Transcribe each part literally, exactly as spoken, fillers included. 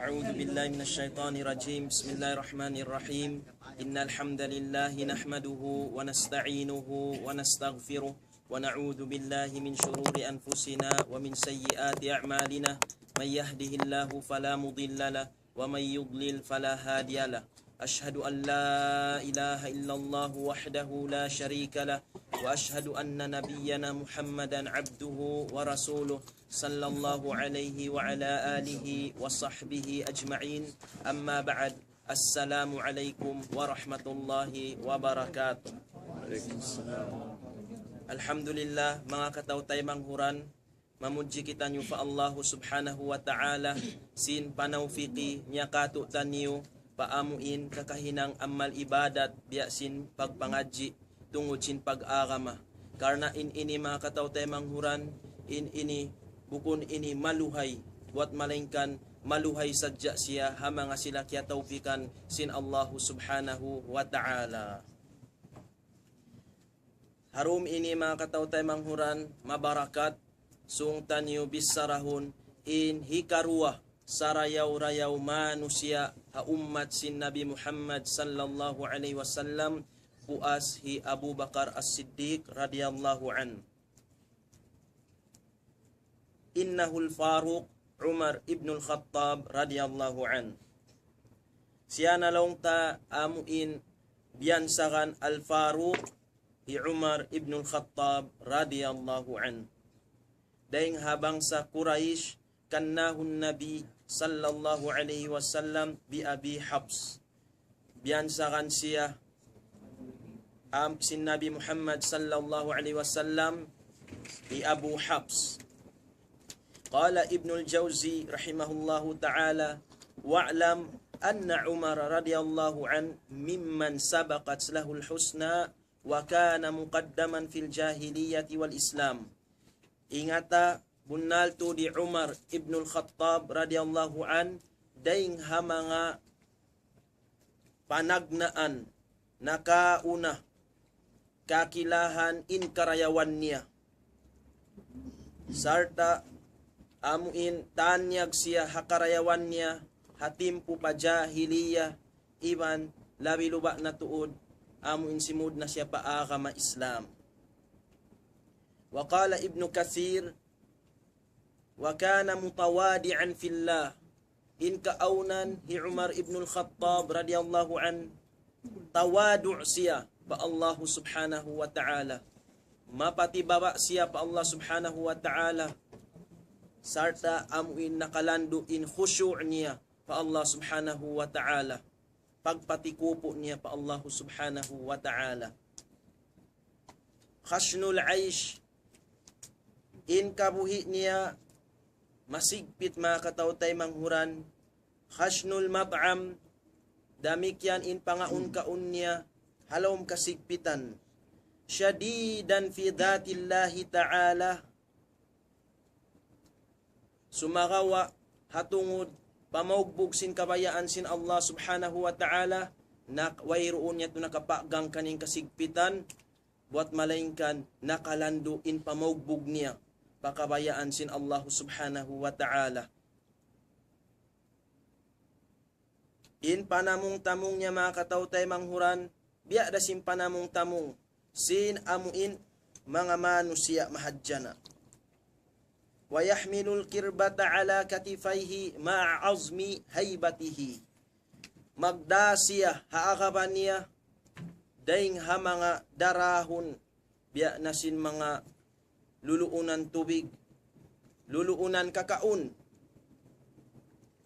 أعوذ بالله من الشيطان الرجيم. بسم الله الرحمن الرحيم. إن الحمد لله نحمده ونستعينه ونستغفره، ونعوذ بالله من شرور أنفسنا ومن سيئات أعمالنا. من يهده الله فلا مضل له، ومن يضلل فلا هادي له. أشهد أن لا إله إلا الله وحده لا شريك له، وأشهد أن نبينا محمدا عبده ورسوله، صلى الله عليه وعلى آله وصحبه أجمعين. أما بعد، السلام عليكم ورحمة الله وبركاته. Alhamdulillah, manga kataw-taymanghuran, mamudji kitaniyu pa Allahu Subhanahu wa Ta'ala sin panawfiki niya kātu'niyu pa amuin kakahinang amal ibadat biya' sin pagpangadji' tungud sin pag-agama. Karna' in ini, manga kataw-taymanghuran, in ini bukun ini maluhay, buwat malaingkan maluhay sadja siya ha manga sila kiyatawfikan sin Allahu Subhanahu wa Ta'ala. Ha dum ini, manga kataw-taymanghuran, mabarakat, sūng taniyu bissarahun in hikaruwa sarayaw-rayaw manusiya' ha ummat sin Nabi Muhammad sallallahu alayhi wasallam, puas hi Abu Bakar As-Siddiq radiyallahu anhu. إنه الفاروق عمر بن الخطاب رضي الله عنه. Siya na laung ta amuin biyansagan Al-Faruq hi Umar ibn Al-Khattab radiyallahu anhu. Dayng ha bangsa Quraysh, كناه النبي صلى الله عليه وسلم بأبي حفص. Biyansagan siya am, sin Nabi Muhammad sallallahu alayhi wasallam hi Abu Hafs. قال ابن الجوزي رحمه الله تعالى: واعلم أن عمر رضي الله عنه ممن سبقت له الحسنى وكان مقدما في الجاهلية والإسلام. Ingata, bunnal tuud hi Umar ibnul Khattab radiyallahu anhu, dayng ha manga panagnaan, nakauna, kakilahan in karayawan niya. Sarta' amuin tanyag siya ha karayawan niya ha timpu pa jahiliya, iban labi luba' na tuud amuin simud na siya pa agama Islam. وقال ابن كثير: وكان متواضعا في الله. In kaawnan hi Umar ibnul Khattab radiyallahu anhu, tawadu' siya pa Allah Subhanahu wa Ta'ala. Mapatibaba' siya pa Allah Subhanahu wa Ta'ala. Sarta' amuin nakalandu' in khushu' niya pa Allah Subhanahu wa Ta'ala. Pagpatikupu' niya pa Allah Subhanahu wa Ta'ala. خشن العيش. In kabuhi' niya masigpit, manga kataw-taymanghuran. خشن المطعم. Damikkiyan in pangaun-kaun niya ha lawm kasigpitan. شديدا في ذات الله تعالى. Sumagawa' ha tungud pamaugbug sin kabayaan sin Allah Subhanahu wa Ta'ala, nak-, wayruun niya tuud nakapagang kaniya kasigpitan, buwat malaingkan nakalandu' in pamaugbug niya pa kabayaan sin Allah Subhanahu wa Ta'ala. In panamung-tamung niya, manga kataw-taymanghuran, biya' da sin panamung-tamung sin amuin manga manusiya' mahadjana'. ويحمل القربة على كتفيه مع عظم هيبته. Magdā siya ha agaba niya dayng ha manga darahun, biya' na sin manga luluunan tubig, luluunan kakaun,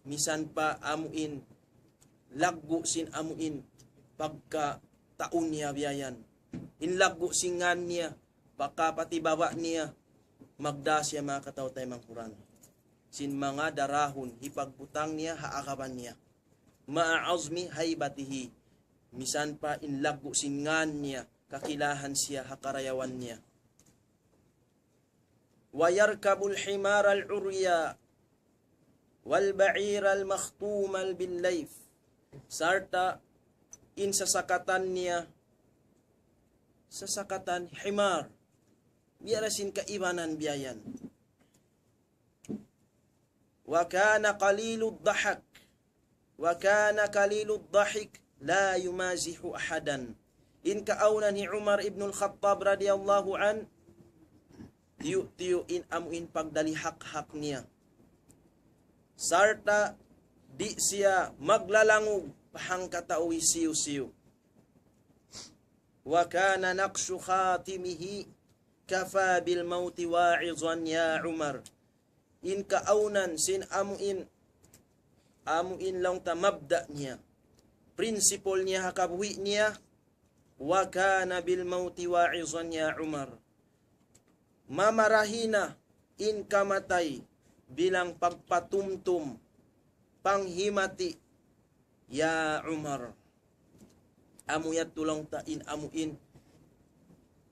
misan pa amuin laggu' sin amuin pagkatau niya biya' yan. In laggu' sin ngān niya, pagkapatibaba' niya, magdā siya, manga kataw-taymanghuran, sin manga darahun hipagbutang niya ha agaba niya. مع عظم هيبته. Misan pa in laggu' sin ngān niya, kakilahan siya ha karayawan niya. ويركب الحمار العري والبعير المخطوم بالليف. Sarta' in sasakatan niya, sasakatan himar, biya' da sin kaibanan biya' yan. وكان قليل الضحك. وكان قليل الضحك لا يمازح أحدا. In kaawnan hi Umar ibn al-Khattab radiyallahu anhu, tiyu'-tiyu' in amu in pagdalihak-hak niya. Sarta' di' siya maglalangug pa hangkatau hisiyu-siyu. وكان نقش خاتمه كفى بالموت واعظا يا عمر. In kaawnan sin amu in, amu in laung ta mabda' niya, principle niya ha kabuhi' niya, وكان بالموت واعظا يا عمر. Mamarahi na in kamatay bilang pagpatumtum, panghimati, ya Umar. Amu yadtu laung ta in amu in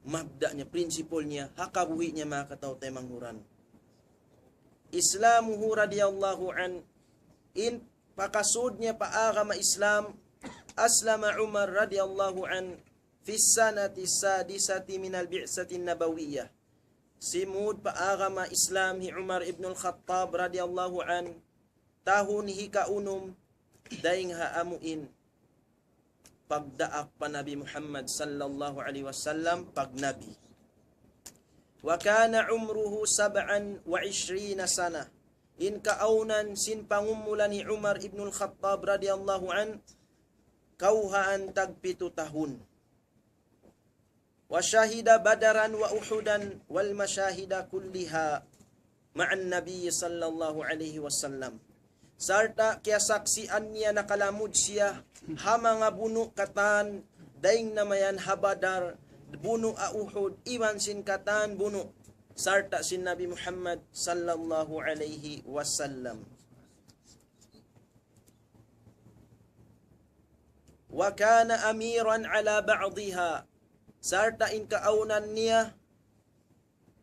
mabda' niya, principle niya, ha kabuhi' niya, manga kataw-taymanghuran. إسلامه رضي الله عنه, in pakasud niya pa agama Islam, أسلم عمر رضي الله عنه في السنة السادسة من البعثة النبوية. Simud pa agama Islam hi Umar ibn al-Khattab radiyallahu anhu, tahun hikaunum dayn ha amu in pagdaak pa Nabi Muhammad sallallahu alayhi wasallam pagnabi. وكان عمره سبعا وعشرين سنة. In kaawnan sin pangumulan hi Umar ibn al-Khattab radiyallahu anhu, kawhaan tagpitu tahun. وشهد بدرا وأحدا والمشاهد كلها مع النبي صلى الله عليه وسلم. Sarta' kiyasaksian niya nakalamud siya ha manga bunu' katan, dayn na mayan ha Badar, bunu' ha Uhud, iban sin katan bunu', sarta' sin Nabi Muhammad sallallahu alayhi wasallam. وكان أميرا على بعضها. Sarta' in kaawnan niya,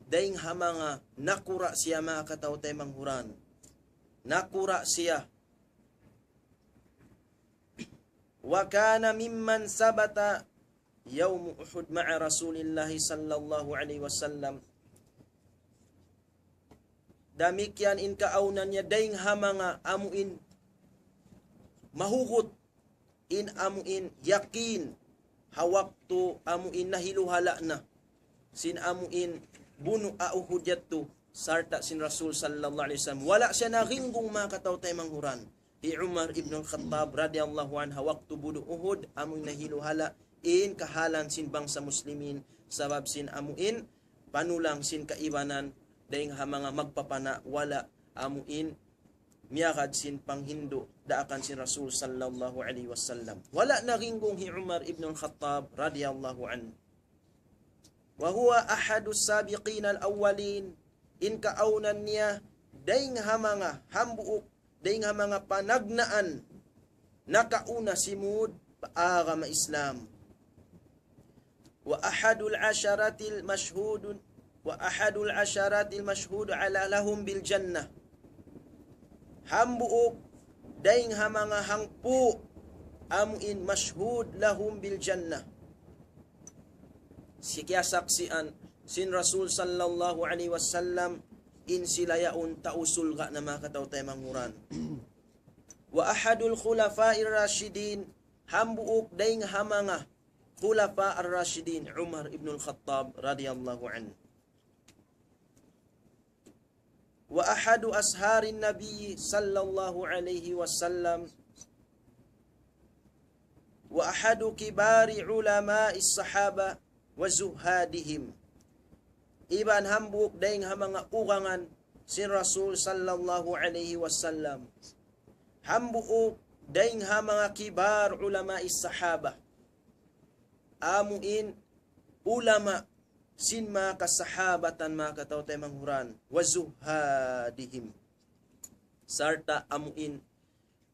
dayn ha manga nakura' siya, manga kataw-taymanghuran. Nakura' siya. وكان ممن ثبت يوم أحد مع رسول الله صلى الله عليه وسلم. Damikkiyan in kaawnan niya dayn ha manga amu in mahugut, in amu in yakin, ha waktu amu in nahiluhala' na sin amu in bunu' ha Uhud yadtu, sarta' sin Rasul sallallahu alayhi wasallam. Wala' siya naginggung, manga kataw-taymanghuran, hi Umar ibn al-Khattab radiyallahu anhu, ha waktu bunu' Uhud, amu in nahiluhala' in kahalan sin bangsa Muslimin, sabab sin amu in panulang sin kaibanan, dayn ha manga magpapana' wala' amu in miyagad sin panghindu' daakan sin Rasul sallallahu alayhi wasallam. Wala' naginggung hi Umar ibn al-Khattab radiyallahu anhu. وهو أحد السابقين الأولين. In kaawnan niya, dayn ha manga hambuuk, dayn ha manga panagnaan, nakauna simud pa agama Islam. وأحد العشرة المشهود، وأحد العشرة المشهود على لهم بالجنة. Hambuuk dayn ha manga hangpu' amu in mashhud lahum bil jannah. Sikiyasaksian sin Rasul sallallahu alayhi wasallam in sila yaun tau surga' na, manga kataw-taymanghuran. وأحد الخلفاء الراشدين, hambuuk dayn ha manga khulafa ar-rashidin, Umar ibn al-Khattab radiyallahu anhu. وأحد أصهار النبي صلى الله عليه وسلم، وأحد كبار علماء الصحابة وزهادهم. Iban hambuuk dayn ha manga ugangan sin Rasul sallallahu alayhi wasallam. Hambuuk dayn ha manga kibar ulama is sahaba. Amu in ulama sin manga kasahabatan, manga kataw-taymanghuran, wa zuhadihim. Sarta' amu in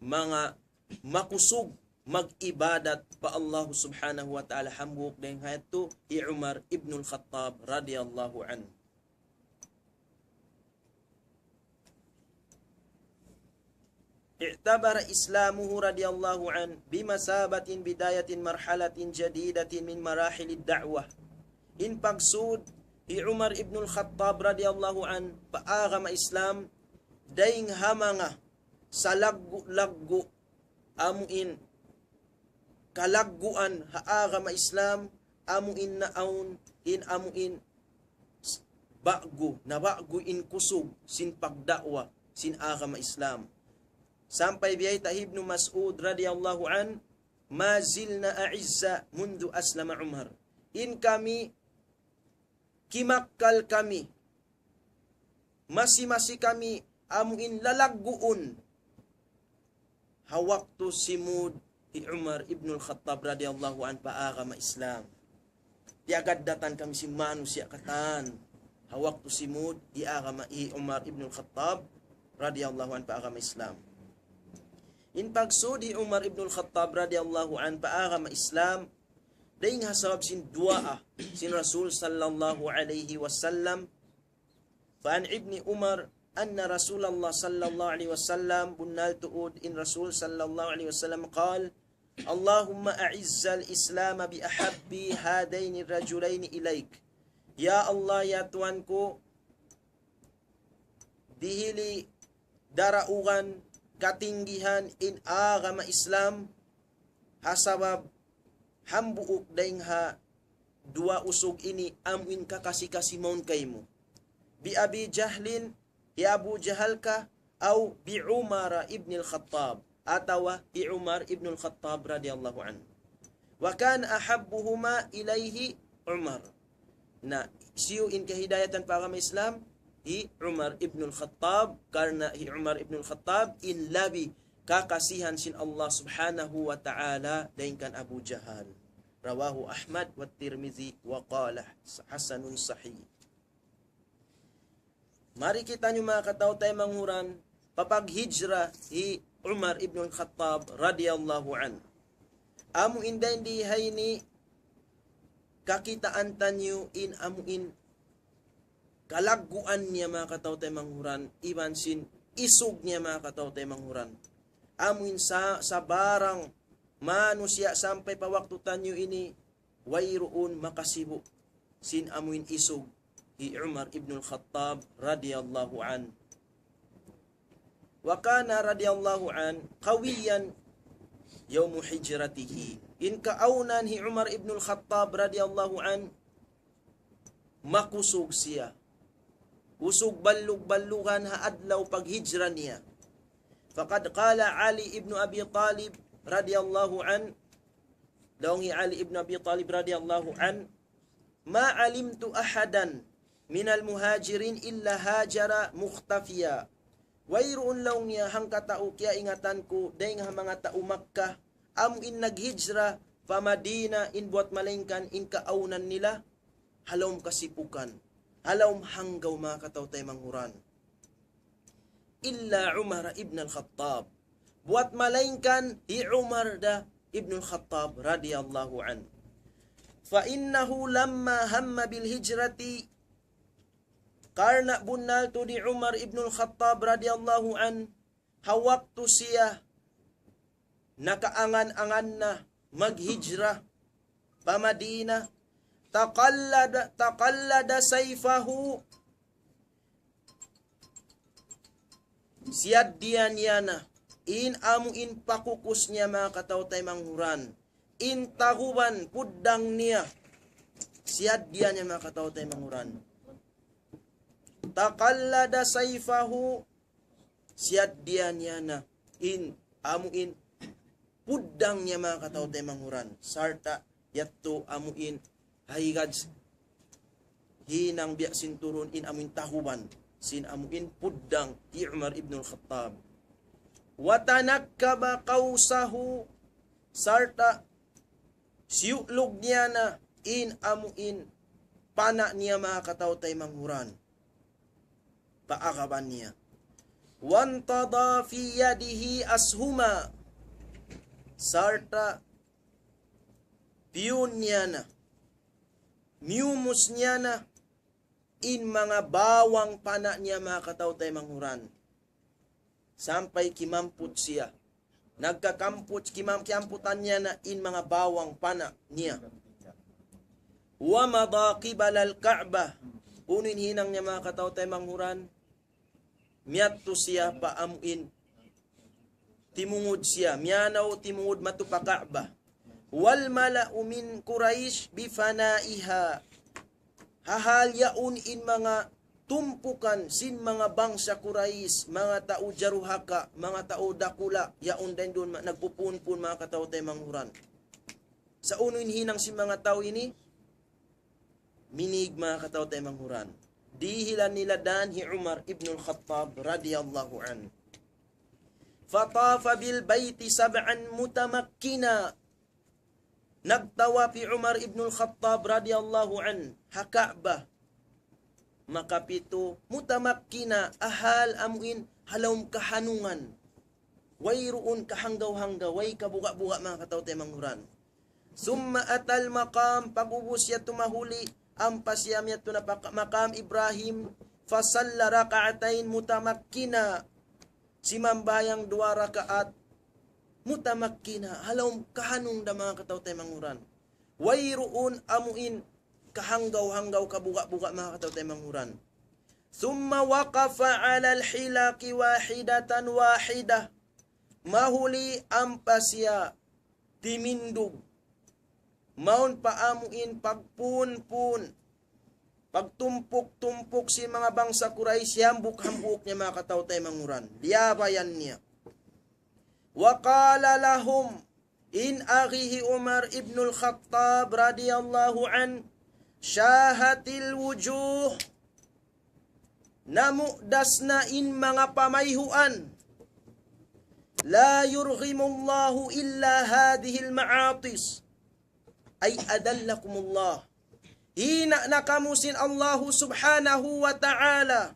manga makusug mag-ibadat pa Allah subhanahu wa ta'ala, hambuuk dayn ha yadtu hi Umar ibnul Khattab radiyallahu anhu. اعتبر إسلامه رضي الله عنه بمثابة بداية مرحلة جديدة من مراحل الدعوة. In pagsud hi Umar ibnul Khattab radiyallahu anhu pa agama Islam, dayn ha manga salaggu'-laggu' amu in kalagguan ha agama Islam, amu in naawn in amu in ba'gu, naba'gu in kusug sin pagda'wa sin agama Islam. Sampay biyayta' hi Ibnu Mas'ud radiyallahu anhu, ما زلنا أعزاء منذ أسلم عمر. In kami, kimakkal kami, masi-masi kami amu in lalagguun ha waktu simud hi Umar ibnul Khattab radiyallahu anhu pa agama Islam. Piyagaddatan kami sin manusiya' katan ha waktu simud hi agama hi Umar ibnul Khattab radiyallahu anhu pa agama Islam. In pagsud hi Umar ibnul Khattab radiyallahu anhu pa agama Islam, dayn ha sabab sin duwaa sin Rasul sallallahu alayhi wasallam. فعن ابن عمر أن رسول الله صلى الله عليه وسلم, bunnal tuud in Rasul sallallahu alayhi wasallam, قال: اللهم أعز الإسلام بأحب هذين الرجلين إليك. Ya Allah, ya Tuhan ku, dihili daraugan, katinggihan in agama Islam, ha sabab hambuuk dayn ha duwa usug ini amu in kakasi-kasi mawn kaymu. بأبي جهل, hi Abu Jahal ka, أو بعمر بن الخطاب, atawa hi Umar ibnul Khattab radiyallahu anhu. وكان أحبهما إليه عمر. Na, hisiyu in kahidayatan pa agama Islam? Hi Umar ibnul Khattab, karna' hi Umar ibnul Khattab in labi kakasihan sin Allah subhanahu wa ta'ala dayn kan Abu Jahal. رواه أحمد والترمذي وقال حسن صحيح. Mari kitaniyu manga kataw-taymanghuran, papaghijra hi Umar ibnul Khattab radiyallahu anhu. Amu in dayn di ha ini kakitaan taniyu in amu in kalagguan niya manga kataw-taymanghuran, iban sin isug niya manga kataw-taymanghuran. Amu in sa-, sabarang manusiya' sampay pa waktu taniyu ini, wayruun makasibu' sin amu in isug hi Umar ibnul Khattab radiyallahu anhu. وكان رضي الله عنه قويا يوم هجرته. In kaawnan hi Umar ibnul Khattab radiyallahu anhu, makusug siya. Usug ballug-ballugan ha adlaw paghijra niya. فقد قال علي بن أبي طالب رضي الله عنه, laung hi Ali ibn Abi Talib radiyallahu anhu, ما علمت أحدا من المهاجرين إلا هاجر مختفيا. Wayruun laung niya hangkatau kiyaingatan ku dayn ha manga tau Makkah, amu in naghijra pa Madina in buwat malaingkan in kaawnan nila ha lawm kasipukan, ha lawm hanggaw manga kataw-taymanghuran. إلا عمر بن الخطاب. Buwat malaingkan hi Umar da ibnul Khattab radiyallahu anhu. فإنه لما هم بالهجرة, karna' bunnal tuud hi Umar ibnul Khattab radiyallahu anhu, ha waktu siya nakaangan-angan na maghijra pa Madina, تقلد, تقلد سيفه, siyaddiya niya na in amu in pakukus niya manga kataw-taymanghuran, in taguban puddang niya, siyaddiya niya manga kataw-taymanghuran. تقلد سيفه, siyaddiya niya na in amu in puddang niya manga kataw-taymanghuran. Sarta' yadtu amu in haygad hinang biya' sin turun in amu in taguban sin amu in puddang hi Umar ibnul Khattab. وتنكب قوسه, sarta' siyuklug niya na in amu in pana' niya manga kataw-taymanghuran. Paagaban niya. وانتضى في يده أسهما. Sarta' piyun niya na, miyumus niya na in manga bawang pana' niya manga kataw-taymanghuran. Sampay kimamput siya. Nagkakamput, kimam-, kiyamputan niya na in manga bawang pana' niya. ومضى قبل الكعبة. Unu in hinang niya manga kataw-taymanghuran? Miyadtu siya pa amu in timungud siya, miyanaw timungud matu pa Ka'bah. والملأ من قريش بفنائها. Ha hal yaun in manga tumpukan sin manga bangsa Quraysh, manga tau jaruhaka, manga tau dakula', yaun dayn duun ma-, nagpupunpun manga kataw-taymanghuran. Sa' unu in hinang sin manga tau ini? Minig manga kataw-taymanghuran. Dihilan nila dan hi Umar ibnul Khattab radiyallahu anhu. فطاف بالبيت سبعا متمكنا. Nagtawaf hi Umar ibnul Khattab radiyallahu anhu ha Ka'bah makapitu, mutamakkina, ha hal amuin ha lawm kahanungan. Wayruun kahanggaw-hanggaw, way kabuga'-buga' manga kataw-taymanghuran. ثم أتى المقام, pag'ubus yadtu mahuli, ampa siya miyadtu na pa maqam Ibrahim, فصلى ركعتين متمكنا, simambahayang duwa rakaat, mutamakkina, ha lawm kahanung da manga kataw-taymanghuran. Wayruun amuin kahanggaw-hanggaw, kabuga'-buga' manga kataw-taymanghuran. ثم وقف على الحلق واحدة واحدة. Mahuli ampa siya timindug. Mawn pa amuin pagpunpun, pagtumpuk-tumpuk sin manga bangsa Quraysh, hambuuk-hambuuk niya manga kataw-taymanghuran. Liyabayan niya. وقال لهم, in agi hi Umar ibnul Khattab radiyallahu anhu, شاهت الوجوه, namudas na in manga pamayhuan. لا يرغم الله إلا هذه المعاطس. أي أذلكم الله. Hina' na kamu sin Allahu subhanahu wa ta'ala.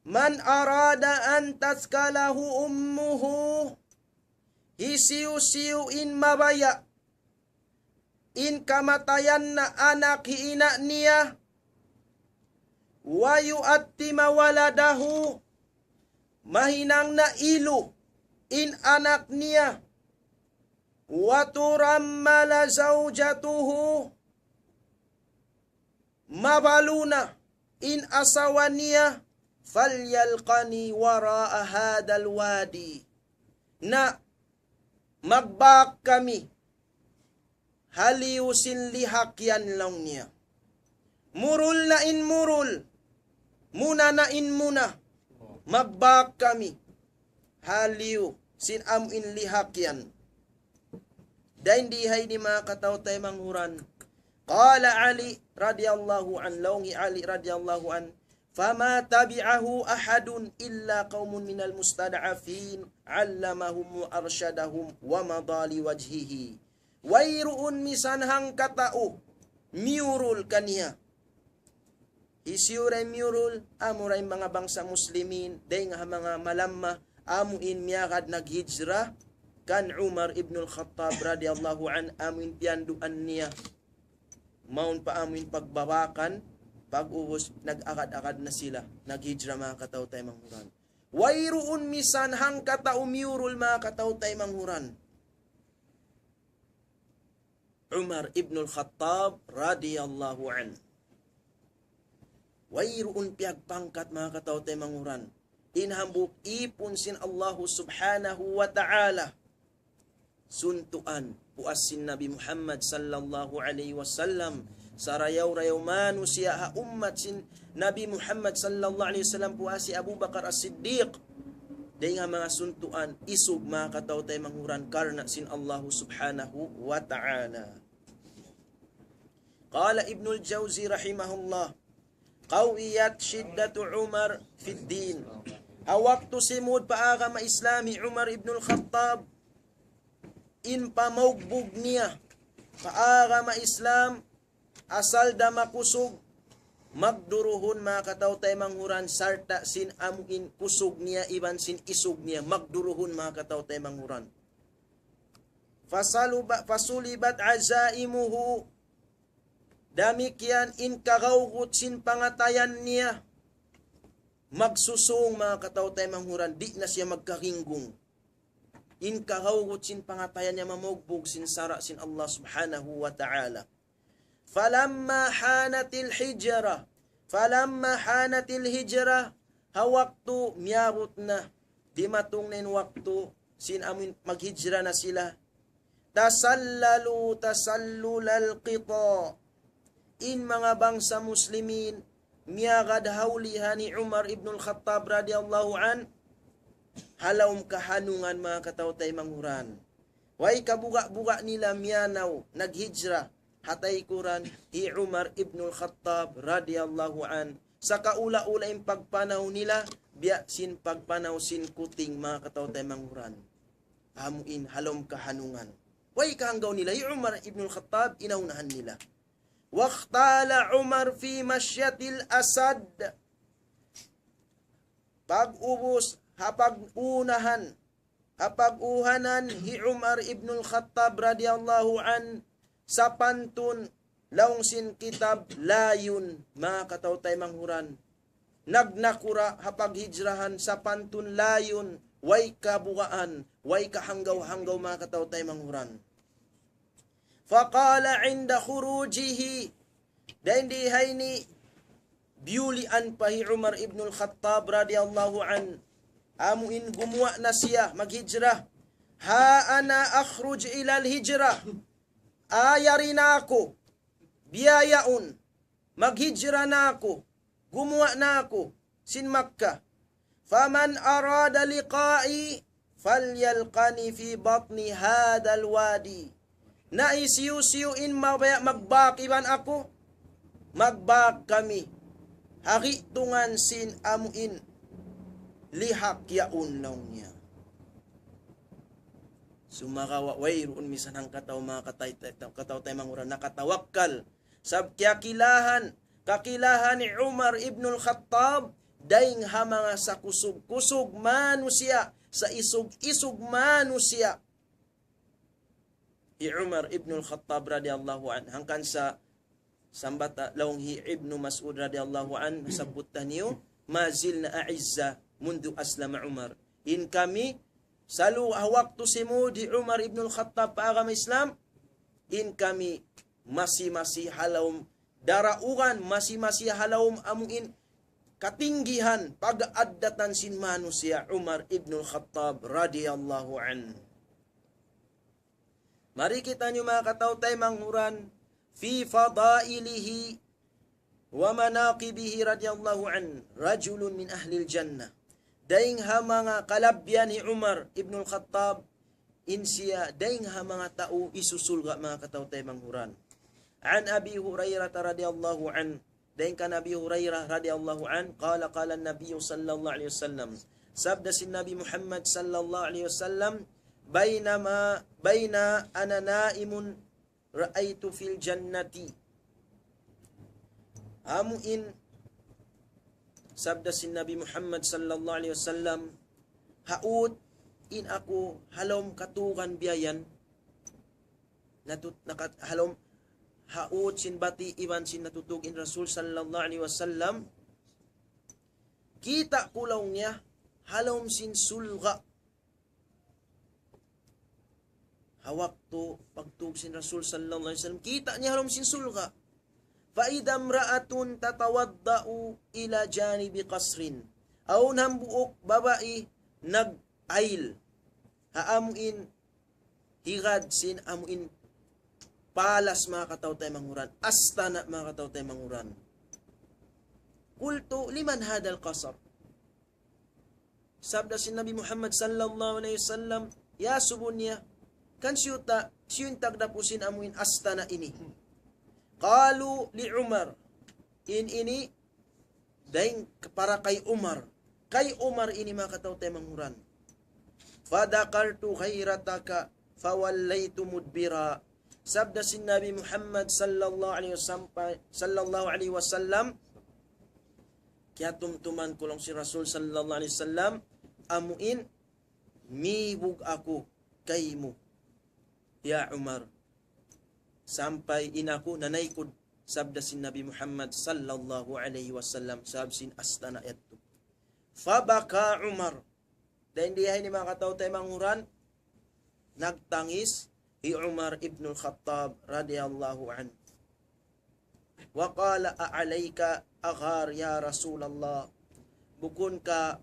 من أراد أن تثكله أمه. Hisiyu-siyu in mabaya' in kamatayan na anak hi ina' niya, ويتم ولده, mahinang na ilu in anak niya, وترمل زوجته, mabalu na in asawa niya, فليلقني وراء هذا الوادي. Na magbak kami haliyu sin lihak yan laung niya. Murul na in murul, muna na in muna, magbak kami haliyu sin amu in lihak yan. Dayn di ha ini manga kataw-taymanghuran. قال علي رضي الله عنه, laung hi Ali radiyallahu anhu, فما تبعه أحد إلا قوم من المستضعفين علمهم وأرشدهم ومضى لوجهه. Wayruun misan hangkatau miyurul kaniya. Hisiyu da in miyurul? Amura in manga bangsa Muslimin, dayn ha manga malamma, amu in miyagad naghijra kan Umar ibnul Khattab radiyallahu anhu, amu in piyanduan niya. Mawn pa amu in pagbabakan, pag'ubus nag-agad-agad na sila, naghijra manga kataw-taymanghuran. Wayruun misan hangkatau miyurul manga kataw-taymanghuran. Umar ibnul Khattab radiyallahu anhu. Wayruun piyagpangkat manga kataw-taymanghuran. In hambuuk īpun sin Allahu subhanahu wa ta'ala. Suntuan, puas sin Nabi Muhammad sallallahu alayhi wasallam. Sarayaw-rayaw manusiya' ha ummat sin Nabi Muhammad sallallahu alayhi wasallam, puas hi Abu Bakar As-Siddiq. Dayn ha manga suntuan, isug manga kataw-taymanghuran karna' sin Allahu subhanahu wa ta'ala. قال ابن الجوزي رحمه الله: قويت شدة عمر في الدين. Ha waktu simud pa agama Islam hi Umar ibnul Khattab, in pamaugbug niya pa agama Islam, asal da makusug, magduruhun manga kataw-taymanghuran, sarta' sin amu in kusug niya iban sin isug niya, magduruhun manga kataw-taymanghuran. فصلب-، فصلبت عزائمه. Damikkiyan in kagawgut sin pangatayan niya. Magsusung manga kataw-taymanghuran, di' na siya magkaringgung. In kagawgut sin pangatayan niya mamaugbug sin sara' sin Allah subhanahu wa ta'ala. فلما حانت الهجرة، فلما حانت الهجرة, ha waktu miyabut na, dimatung na in waktu sin amuin maghijra na sila. Tasallalu tasallulal qita. In manga bangsa Muslimin, miyagad ha ulihan hi Umar ibnul Khattab radiyallahu anhu, ha lawm kahanungan, manga kataw-taymanghuran. Way kabuga'-buga' nila miyanaw, naghijra, ha taykuran hi Umar ibnul Khattab radiyallahu anhu. Sakaula-ula in pagpanaw nila, biya' sin pagpanaw sin kuting, manga kataw-taymanghuran. Amuin ha lawm kahanungan. Way kahanggaw nila, hi Umar ibnul Khattab, inaunahan nila. واختال عمر في مشية الأسد. Pag-ubus, ha pag-unahan, ha pag-uhanan hi Umar ibnul Khattab radiyallahu anhu, sapantun laung sin kitab layun, manga kataw-taymanghuran. Nagnakura' ha paghijrahan sapantun layun, way kabugaan, way kahanggaw-hanggaw, manga kataw-taymanghuran. فقال عند خروجه. Dayn di ha ini, biyulian pa hi Umar ibnul Khattab radiyallahu anhu. Amuin gumuwa' na siya, maghijra. ها أنا أخرج إلى الهجرة. Ayari na aku, biya' yaun, maghijra na aku, gumuwa' na aku sin Makkah. فمن أراد لقائي فليلقني في بطن هذا الوادي. Na hisiyu-siyu in mabaya' magbak iban aku, magbak kami ha gi'tungan sin amuin lihak yaun, laung niya. Sumagawa' wayruun misan hangkatau, manga katay-, kataw-taymanghuran, nakatawakkal. Sab kiyakilahan, kakilahan hi Umar ibnul Khattab, dayn ha manga sakusug-kusug manusiya', saisug-isug manusiya'. Hi Umar ibnul Khattab radiyallahu anhu, hangkan sa sambata laung hi Ibnu Mas'ud radiyallahu anhu, sabbut taniyu, ما زلنا أعزة منذ أسلم عمر. In kami, salu ha waktu simud hi Umar ibnul Khattab pa agama Islam, in kami masi-masi ha lawm daraugan, masi-masi ha lawm amuin katinggihan, pag-addatan sin manusiya' Umar ibnul Khattab radiyallahu anhu. Mari kitaniyu, manga kataw-taymanghuran, في فضائله ومناقبه رضي الله عنه رجل من أهل الجنة. Dayn ha manga kalabbihan hi Umar ibnul Khattab, in siya dayn ha manga tau hisusulga', manga kataw-taymanghuran. عن أبي هريرة رضي الله عنه. Dayn kan Abi Hurairah radiyallahu anhu, قال قال النبي صلى الله عليه وسلم. Sabda sin Nabi Muhammad sallallahu alayhi wasallam, بينما، بين أنا نائم رأيت في الجنة. Amuin, sabda sin Nabi Muhammad sallallahu alayhi wasallam, ha ut in aku ha lawm katugan biya' yan, natut-, nakat-, ha lawm, ha ut sin bati' iban sin natutug in Rasul sallallahu alayhi wasallam, kita' ku laung niya ha lawm sin sulga'. Ha waktu pagtug sin Rasul sallallahu alayhi wasallam, kita' niya ha lawm sin sulga'. فإذا امرأة تتوضأ إلى جانب قصر. Awn hambuuk babai nag-ayil ha amuin higad sin amuin palas, manga kataw-taymanghuran, astana', manga kataw-taymanghuran. قلت لمن هذا القصر؟ Sabda sin Nabi Muhammad sallallahu alayhi wasallam, ya subun niya, kan siyu ta, siyu in tagdapu sin amuin astana' ini? قالوا لعمر. In ini dayn para kay Umar. Kay Umar ini, manga kataw-taymanghuran. فذكرت غيرتك فوليت مدبرا. Sabda sin Nabi Muhammad sallallahu alayhi wasallam, sallallahu alayhi wasallam, kiyatumtuman ku laung sin Rasul sallallahu alayhi wasallam, amuin mibug aku kaymu, ya Umar. Sampay in aku nanaykud, sabda sin Nabi Muhammad sallallahu alayhi wasallam, sabab sin astana' yadtu. فبكى عمر. Dayn di ha ini, manga kataw-taymanghuran, nagtangis hi Umar ibnul Khattab radiyallahu anhu. وقال أعليك أغار يا رسول الله. Bukun ka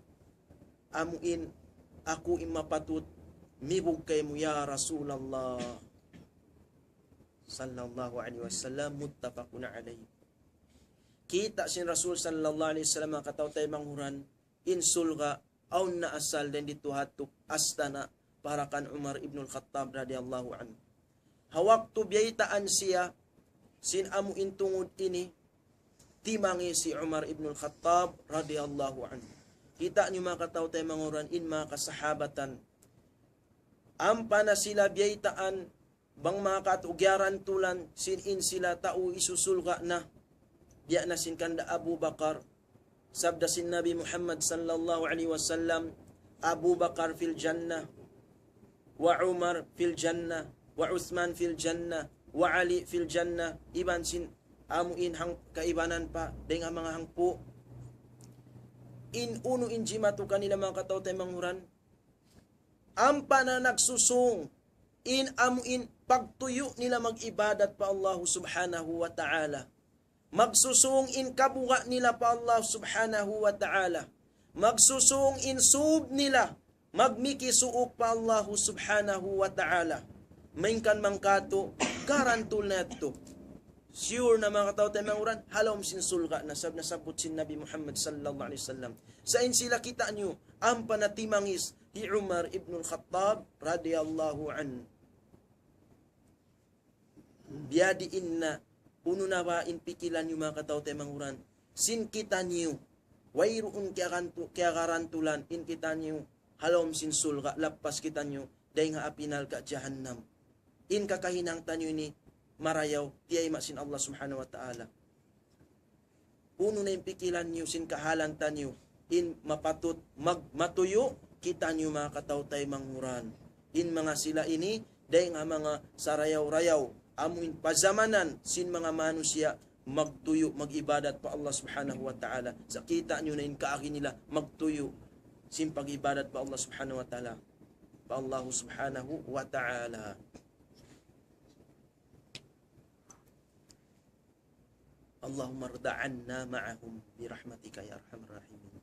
amuin aku in mapatut mibug kaymu, ya Rasulullah sallallahu alayhi wasallam, muttafaqun alayh. Kita' sin Rasul sallallahu alayhi wasallam, manga kataw-taymanghuran, in surga', awn na asal dayn ditu ha yadtu astana' para kan Umar ibnul Khattab radiyallahu anhu. Ha waktu biyaytaan siya sin amu in tungud ini, timangis hi Umar ibnul Khattab radiyallahu anhu. Kita' niyu manga kataw-taymanghuran, in manga kasahabatan. Ampa na sila biyaytaan, bang manga katu' giyarantulan sin in sila tau hisusurga' na. Biya' na sin kanda Abu Bakar. Sabda sin Nabi Muhammad sallallahu alayhi wasallam, Abu Bakar fil jannah, wa Umar fil jannah, wa Uthman fil jannah, wa Ali fil jannah, iban sin amu in hang-, kaibanan pa, dayn ha manga hangpu'. In unu in jimatu kanila manga kataw-taymanghuran, ampa na nagsusung in amu in pagtuyu' nila mag-ibadat pa Allah subhanahu wa ta'ala. Magsusung in kabuga' nila pa Allah subhanahu wa ta'ala. Magsusung in sub nila magmikisuuk pa Allah subhanahu wa ta'ala. Malayngkan manga katu', garantul na yadtu. Sure na manga kataw-taymanghuran, ha lawm sin surga' na, sabab nasabbut sin Nabi Muhammad sallallahu alayhi wasallam. Sa' in sila, kita' niyu, ampa na timangis hi Umar ibnul Khattab radiyallahu anhu. Biya' diin na, unu na ba in pikilan niyu manga kataw-taymanghuran? Sin kitaniyu, wayruun kiyagantu-, kiyagarantulan in kitaniyu, ha lawm sin surga', lappas kitaniyu dayn ha api narka' jahannam. In kakahinang taniyu ini marayaw, tiyayma' sin Allah subhanahu wa ta'ala. Unu na in pikilan niyu sin kahalan taniyu, in mapatut mag-, matuyu' kitaniyu manga kataw-taymanghuran. In manga sila ini, dayn ha manga sarayaw-rayaw, amu in pazamanan sin manga manusiya' magtuyu', mag-ibadat pa Allah subhanahu wa ta'ala. Sa' kita' niyu na in kaagi nila magtuyu' sin pag-ibadat pa Allah subhanahu wa ta'ala. Pa Allah subhanahu wa ta'ala. اللهم ارض عنا معهم برحمتك يا أرحم الراحمين.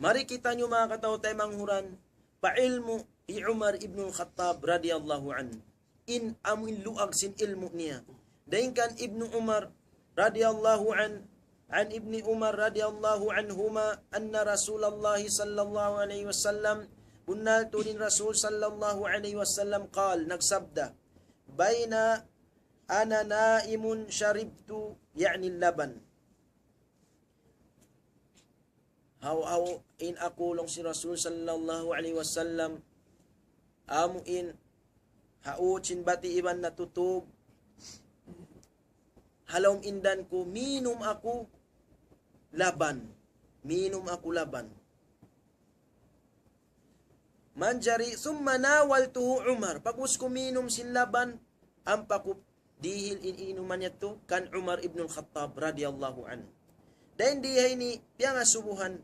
Mari kitaniyu manga kataw-taymanghuran, pa ilmu' hi Umar ibnul Khattab radiyallahu anhu. In amu in luag sin ilmu' niya. Dayn kan Ibnu Umar radiyallahu anhu, عن ابن عمر رضي الله عنهما أن رسول الله صلى الله عليه وسلم, bunnal tuud in Rasul sallallahu alayhi wasallam, قال, nagsabda, بين أنا نائم شربت، يعني اللبن. Haw-haw in aku, laung sin Rasul sallallahu alayhi wasallam, amu in ha ut sin bati' iban natutug, ha lawm indan ku, minum aku laban. Minum aku laban. Manjari, ثم ناولته عمر. Pag'ubus ku minum sin laban, ampa ku dihil in inuman yadtu kan Umar ibnul Khattab radiyallahu anhu. Dayn di ha ini, piyangasubuhan,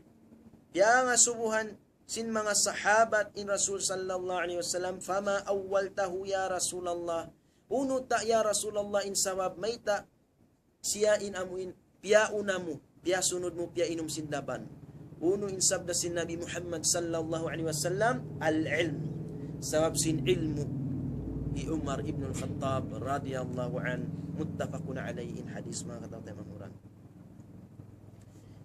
piyangasubuhan sin manga sahabat in Rasul sallallahu alayhi wasallam, فما أولته يا رسول الله. Unu ta, ya Rasulullah, in sabab mayta' siya in amu in piyauna mu, piyasunud mu, piyainum sin laban? Unu in sabda sin Nabi Muhammad sallallahu alayhi wasallam? العلم. Sabab sin ilmu' hi Umar ibn al-Khattab radiyallahu anhu. Muttafaqun alayhi, in hadith, manga kataw-taymanghuran.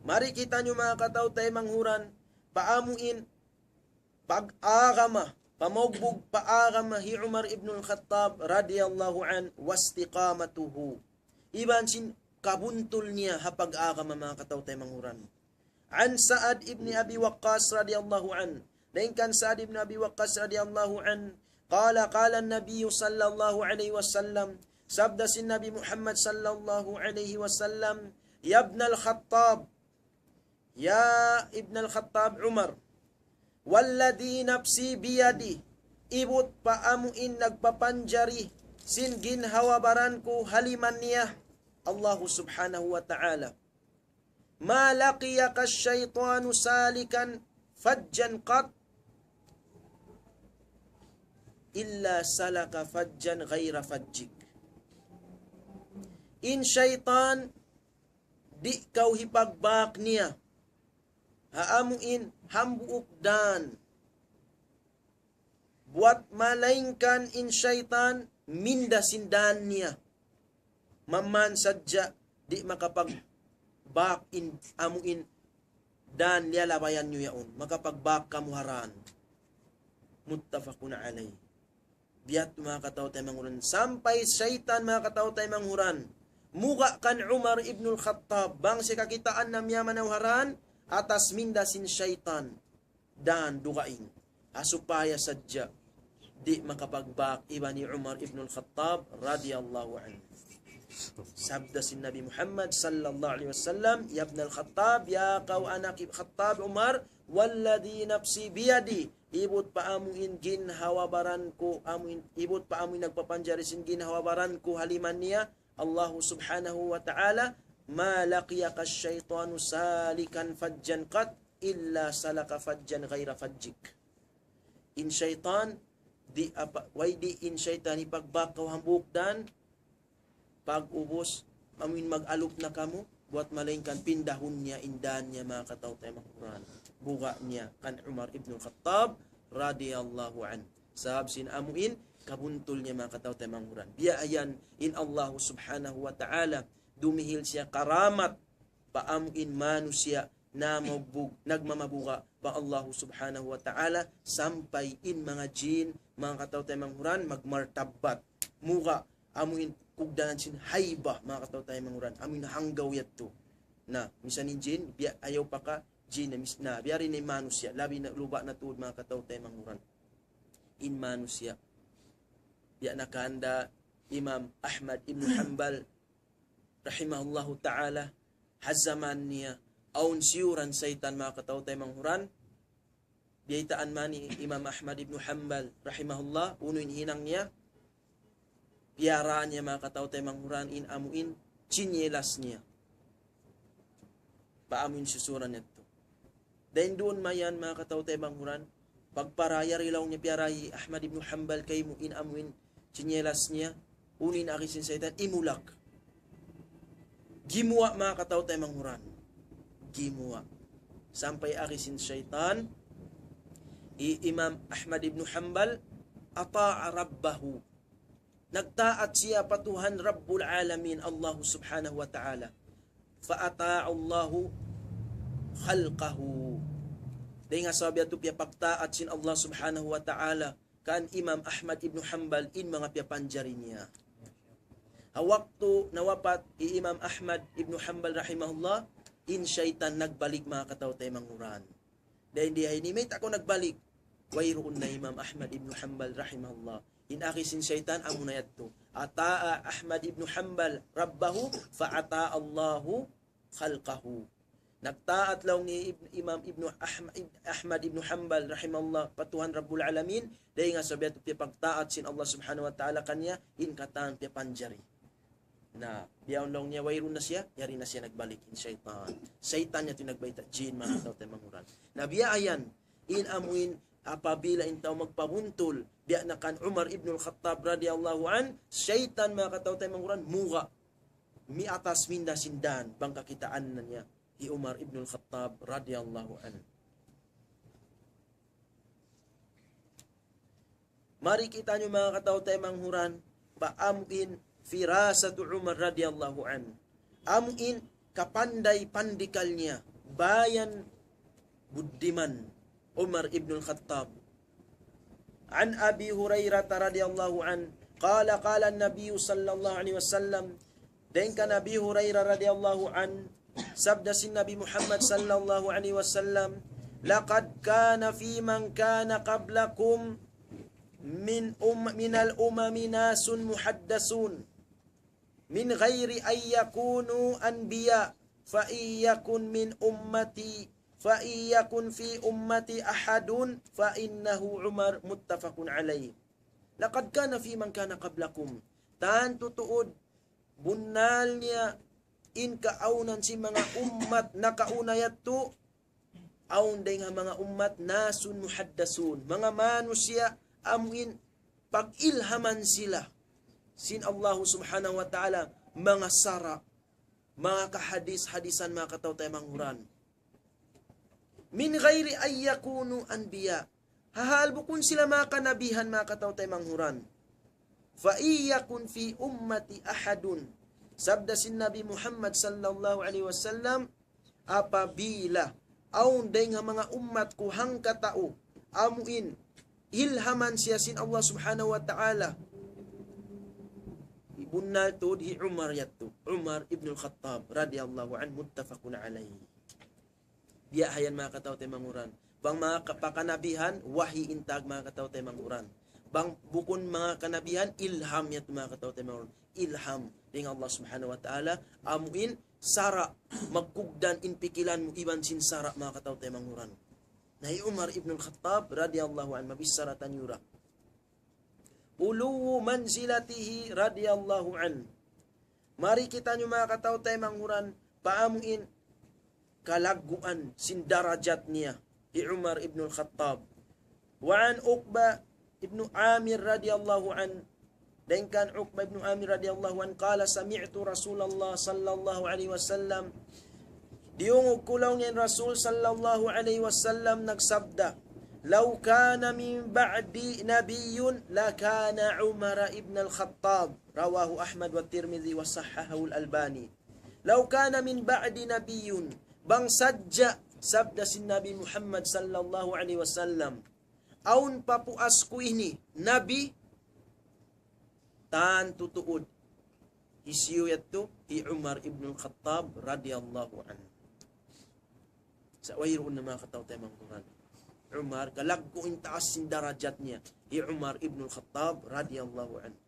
Mari kitaniyu, manga kataw-taymanghuran, pa amu in pag-agama, pamugbug pa agama hi Umar ibn al-Khattab radiyallahu anhu, واستقامته. Iban sin kabuntul niya ha pag-agama, manga kataw-taymanghuran. عن سعد بن أبي وقاص رضي الله عنه. Dayn kan Sa'd ibn Abi Waqqas radiyallahu anhu, قال، قال النبي صلى الله عليه وسلم. Sabda sin Nabi Muhammad sallallahu alayhi wasallam, يا ابن الخطاب, ya Ibn al-Khattab Umar, والذي نفسي بيده, ibut pa amu in nagpapanjari sin ginhawa-baran ku ha liman niya, Allahu subhanahu wa ta'ala. ما لقيك الشيطان سالكا فجا قط إلا سلك فجا غير فجك. In saytan, di' kaw hipagbak niya ha amu in hambuuk dan, Buat malaingkan in saytan, minda sin dan niya. Maman sadja, di' makapagbak in amu in dan liyalabayan niyu yaun. Makapagbak kamu ha dan. Muttafaqun alayh. Biya' ha yan manga kataw-taymanghuran. Sampay saytan manga kataw-taymanghuran. Muga' kan Umar ibnul Khattab. Bang siya kakitaan na miyamanaw ha dan, atas minda sin saytan. Dan dugaing. Ha supaya sadja. Di' makapagbak iban hi Umar ibnul Khattab radiyallahu anhu. Sabda sin Nabi Muhammad sallallahu alayhi wasallam, "Ya ibnal Khattab, ya kaw anak Khattab Umar, walladhi nafsi biyadi, ibut pa amu in ginhawa-baran ku, amu in, ibut pa amu in nagpapanjari sin ginhawa-baran ku ha liman niya, Allahu subhanahu wa ta'ala, ma laqiyaka shaytanu salikan fajjan qat, illa salaka fajjan ghayra fajjik." In saytan, di' apa, way di' in saytan hipagbak kaw hambuuk dan, pag-ubus, amu in mag-alup na kamu, buat malaingkan pindahun niya in dan niya manga kataw-taymanghuran. Buga' niya kan Umar ibnul Khattab radiyallahu anhu. Sabab sin amu in kabuntul niya manga kataw-taymanghuran. Biya' ha yan in Allahu subhanahu wa ta'ala, dumihil siya karamat pa amu in manusiya' namagbug-, nagmamabuga' pa Allahu subhanahu wa ta'ala, sampay in manga jin, manga kataw-taymanghuran, magmartabbat. Muga', amu in kugdanan sin haybah, manga kataw-taymanghuran, amu in hanggaw yadtu. Na, misan in jin, biya' ayaw pa ka, jin na mis-, na, biya' diin in manusiya', labi na, luba' na tuud manga kataw-taymanghuran. In manusiya'. Biya' na kanda Imam Ahmad ibn Hanbal, rahimahullahu ta'ala, ha jaman niya, awn siyuran saytan manga kataw-taymanghuran, biyaytaan man hi Imam Ahmad ibn Hanbal, rahimahullah, unu in hinang niya, piyaraan niya manga kataw-taymanghuran in amu in chinelas niya. Pa amu in siyuran yadtu. Dayn duun mayan manga kataw-taymanghuran, pagpara yari laung niya piyara hi Ahmad ibn Hanbal kaymu in amu in chinelas niya, unu in agi sin saytan, imulak. Gimuwa' manga kataw-taymanghuran. Gimuwa'. Sampay agi sin saytan, hi Imam Ahmad ibn Hanbal, ata'a rabbahu. Nagtaat siya pa Tuhan Rabbul Alamin, Allah subhanahu wa ta'ala. Fa ata'a Allahu khalqahu. Dayn ha sabab yadtu piyapagtaat sin Allah subhanahu wa ta'ala kan Imam Ahmad ibn Hanbal in manga piyapanjari niya. Ha waktu nawapat hi Imam Ahmad ibn Hanbal rahimahullah, in saytan nagbalik manga kataw-taymanghuran. Dayn di ha ini, mayta' kaw nagbalik? Wayruun na Imam Ahmad ibn Hanbal rahimahullah. In agi sin saytan amu na yadtu. Ata'a Ahmad ibn Hanbal rabbahu fa ata'a Allahu khalqahu. Nagtaat laung hi Ib-, Imam Ibn Ahm-, Ib-, Ahmad ibn Hanbal rahimahullah pa Tuhan Rabbul Alamin, dayn ha sabab yadtu piyapagtaat sin Allah subhanahu wa ta'ala kaniya, in katan piyapanjari. Na, biya' laung niya wayruun na siya, yari na siya nagbalik in saytan. Saytan yadtu in nagbayta', jin manga kataw-taymanghuran. Na biya' ha yan, in amu in apabila in tau magpabuntul, biya' na kan Umar ibnul Khattab radiyallahu anhu, saytan manga kataw-taymanghuran, muga', miatas minda sin dan, bang kakitaan na niya, hi Umar ibnul Khattab radiyallahu anhu. Mari kitaniyu manga kataw-taymanghuran, pa amu in firasatu Umar radiyallahu anhu. Amu in kapanday pandikal niya, bayan buddiman Umar ibnul Khattab. عن أبي هريرة رضي الله عنه قال قال النبي صلى الله عليه وسلم Dayn kan Abi Hurairah radiyallahu anhu, sabda sin Nabi Muhammad sallallahu alayhi wasallam, لقد كان فيمن كان قبلكم من أم-، من الأمم ناس محدثون من غير أن يكونوا أنبياء فإن يكن من أمتي، فإن يكن في أمتي أحد فإنه عمر، متفق عليه. لقد كان فيمن كان قبلكم. Tantu tuud bunnal niya in kaawnan sin manga ummat nakauna yadtu, awn dayng ha manga ummat, ناس محدثون, manga manusiya' amu in pag-ilhaman sila sin Allahu Subhanahu wa Ta'ala, manga sara', manga kahadis-hadisan, manga kataw-taymanghuran. من غير أن يكونوا أنبياء. Hahal bukun sila manga kanabihan, manga kataw-taymanghuran. فإن يكن في أمتي أحد. Sabda sin Nabi Muhammad sallallahu alayhi wasallam, apabila awn dayn ha manga ummat ku hangkatau, amuin ilhaman siya sin Allah subhanahu wa ta'ala. Bunnal tuud hi Umar yadtu, Umar ibn al-Khattab radiyallahu anhu, muttafaqun alayh. Biya' hayan manga kataw-taymanghuran. Bang manga ka-, pa kanabihan, wahi in tag manga kataw-taymanghuran. Bang bukun manga kanabihan, ilham yadtu manga kataw-taymanghuran. Ilham dayn ha Allah subhanahu wa ta'ala, amuin sara', magkugdan in pikilan mu iban sin sara' manga kataw-taymanghuran. Na hi Umar ibn al-Khattab radiyallahu anhu, mabichara taniyu ra. علو منزلته رضي الله عنه. Mari kitaniyu manga kataw-taymanghuran, pa amuin kalagguan sin darajat niya, hi Umar ibn al-Khattab. وعن عقبة بن عامر رضي الله عنه. Dayn kan Uqbah ibn Amir radiyallahu anhu, قال سمعت رسول الله صلى الله عليه وسلم. Diyungug ku laung niya in Rasul sallallahu alayhi wasallam nagsabda, لو كان من بعدي نبي لكان عمر بن الخطاب. رواه أحمد والترمذي وصححه الألباني. لو كان من بعدي نبي, bang sadja, sabda sin Nabi Muhammad sallallahu alayhi wasallam, awn pa puas ku ini nabi, tantu tuud hisiyu yadtu? Hi Umar ibn al-Khattab radiyallahu anhu. Sa' wayruun na manga kataw-taymanghuran. Umar, kalaggu' in taas sin darajat niya. Hi Umar ibn al-Khattab radiyallahu anhu.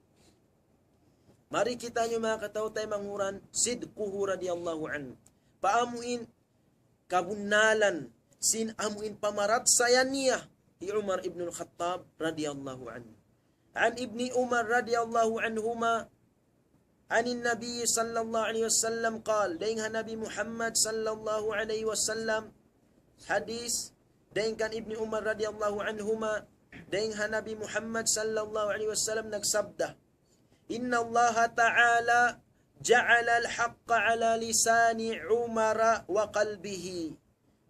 Mari kitaniyu manga kataw-taymanghuran, صدقه رضي الله عنه. Pa amuin kabunnalan sin amuin pamarachaya niya hi Umar ibn al-Khattab radiyallahu anhu. عن ابن عمر رضي الله عنهما عن النبي صلى الله عليه وسلم قال, dayn ha Nabi Muhammad sallallahu alayhi wasallam, hadith dayn kan Ibni Umar radiyallahu anhuma, dayn ha Nabi Muhammad sallallahu alayhi wasallam nagsabda, إن الله تعالى جعل الحق على لسان عمر وقلبه.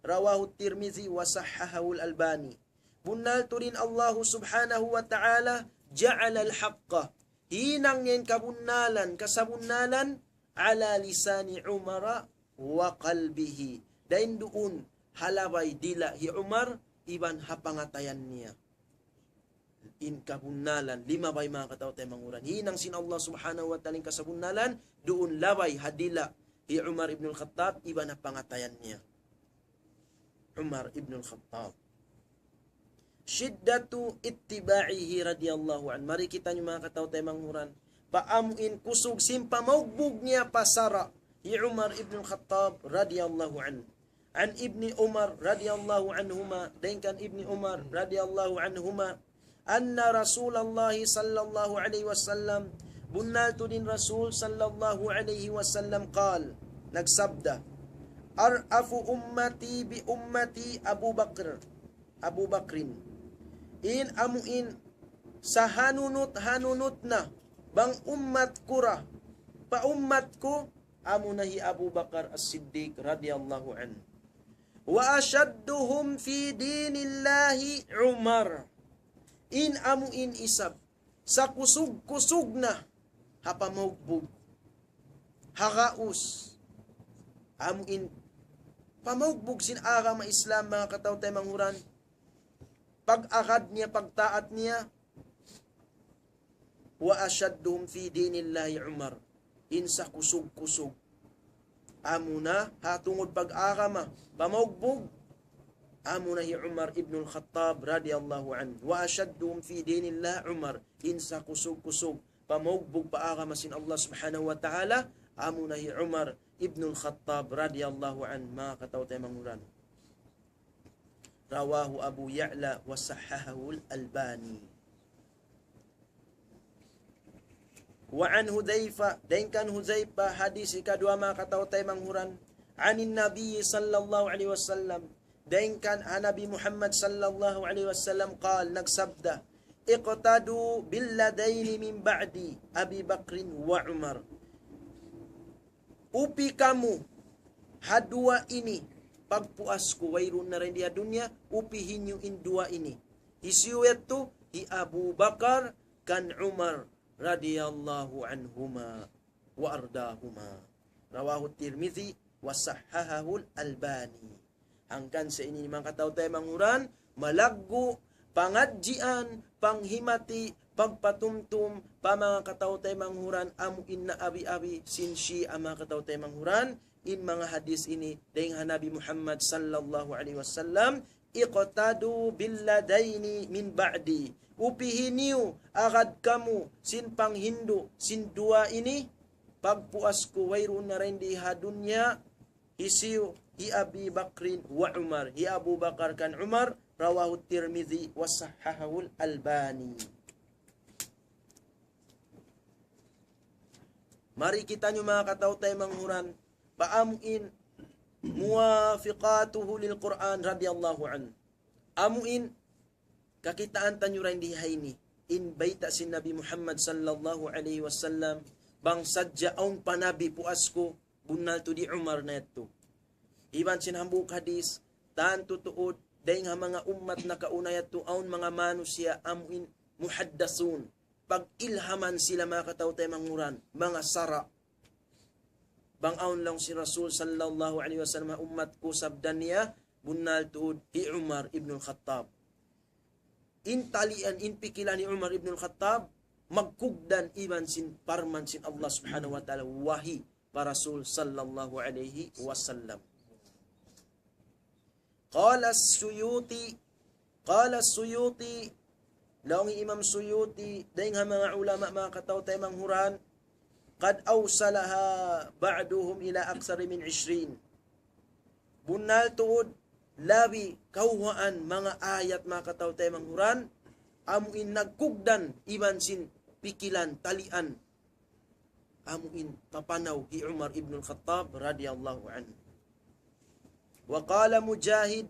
رواه الترمذي وصححه الألباني. Bunnal tuud in Allahu subhanahu wa ta'ala, جعل الحق, hinang niya in kabunnalan, kasabunnalan, على لسان عمر وقلبه. Dayn duun ha labay dila' hi Umar iban ha pangatayan niya. In kabunnalan, limabay manga kataw-taymanghuran. Hinang sin Allah subhanahu wa ta'ala in kasabunnalan, duun labay ha dila' hi Umar ibn al-Khattab iban ha pangatayan niya. Umar ibn al-Khattab. شدة اتباعه رضي الله عنه. Mari kitaniyu manga kataw-taymanghuran, pa amuin kusug sin pamaugbug niya pa sara' hi Umar ibn al-Khattab radiyallahu anhu. عن ابن عمر رضي الله عنهما, dayn kan Ibni Umar radiyallahu anhuma, أن رسول الله صلى الله عليه وسلم, bunnal tuud in Rasul sallallahu alayhi wasallam, قال, nagsabda, أرأف أمتي بأمتي أبو بكر, أبو بكر. In amuin sahanunut-hanunut na bang ummat ku ra pa ummat ku, amuna hi Abu Bakar As-Siddiq radiyallahu anhu. وأشدهم في دين الله عمر. In amuin isab sakusug-kusug na ha pamaugbug, ha gaus, amuin pamaugbug sin agama Islam, manga kataw-taymanghuran, pag-agad niya, pagtaat niya, وأشدهم في دين الله عمر. In sakusug-kusug amuna ha tungud pag-agama, pamaugbug, amuna hi Umar ibn al-Khattab radiyallahu anhu. وأشدهم في دين الله عمر. In sakusug-kusug pamaugbug pa agama sin Allah subhanahu wa ta'ala, amuna hi Umar ibn al-Khattab radiyallahu anhu, manga kataw-taymanghuran. رواه أبو يعلى وصححه الألباني. وعن حذيفة, dayn kan Hudhayfah, hadith ikaduwa, manga kataw-taymanghuran, عن النبي صلى الله عليه وسلم, dayn kan ha Nabi Muhammad sallallahu alayhi wasallam, قال, nagsabda, اقتدوا باللذين من بعدي أبي بكر وعمر. Upi kamu ha duwa ini, pagpuas ku, wayruun na dayn di ha dunya, upihi niyu in duwa ini. Hisiyu yadtu? Hi Abu Bakar kan Umar radiyallahu anhuma wa ardahuma. Rawahu Tirmidhi wa sahhahahu Al-Albani. Hangkan sa ini manga kataw-taymanghuran, malaggu', pangadjian, panghimati, pagpatumtum, pa manga kataw-taymanghuran, amu in naabi-abi, sin Shia manga kataw-taymanghuran, in manga hadith ini, dayn ha Nabi Muhammad sallallahu alayhi wasallam, اقتدوا باللذين من بعدي. Upihi niyu agad kamu sin panghindu' sin duwa ini, pagpuas ku wayruun na dayn di ha dunya, hisiyu? Hi Abi Bakrin wa Umar. Hi Abu Bakar kan Umar, rawahu Tirmidhi wa sahhahahul Albani. Mari kitaniyu manga kataw-taymanghuran, pa amu in muwafiqatuhu lil Qur'an radiyallahu anhu. Amu in kakitaan taniyu dayn di ha ini, in bayta' sin Nabi Muhammad sallallahu alayhi wasallam, bang sadja awn pa nabi puas ku, bunnal tuud hi Umar na yadtu. Iban sin hambuuk hadith, tantu tuud, dayn ha manga ummat nakauna yadtu, awn manga manusiya' amu in muhaddathun, pag-ilhaman sila manga kataw-taymanghuran, manga sara'. Bang awn laung sin Rasul sallallahu alayhi wasallam, ummat ku, sabda niya, bunnal tuud hi Umar ibn al-Khattab. In talian, in pikilan hi Umar ibn al-Khattab, magkugdan iban sin parman sin Allah subhanahu wa ta'ala, wahi pa Rasul sallallahu alayhi wasallam. قال السيوطي، قال السيوطي, laung hi Imam Suyuti, dayn ha manga ulama manga kataw-taymanghuran, قد أوصلها بعضهم إلى أكثر من عشرين. Bunnal tuud, labi kawhaan manga ayat manga kataw-taymanghuran, amu in nagkugdan iban sin pikilan, talian, amu in papanaw hi Umar ibn al-Khattab radiyallahu anhu. وقال مجاهد: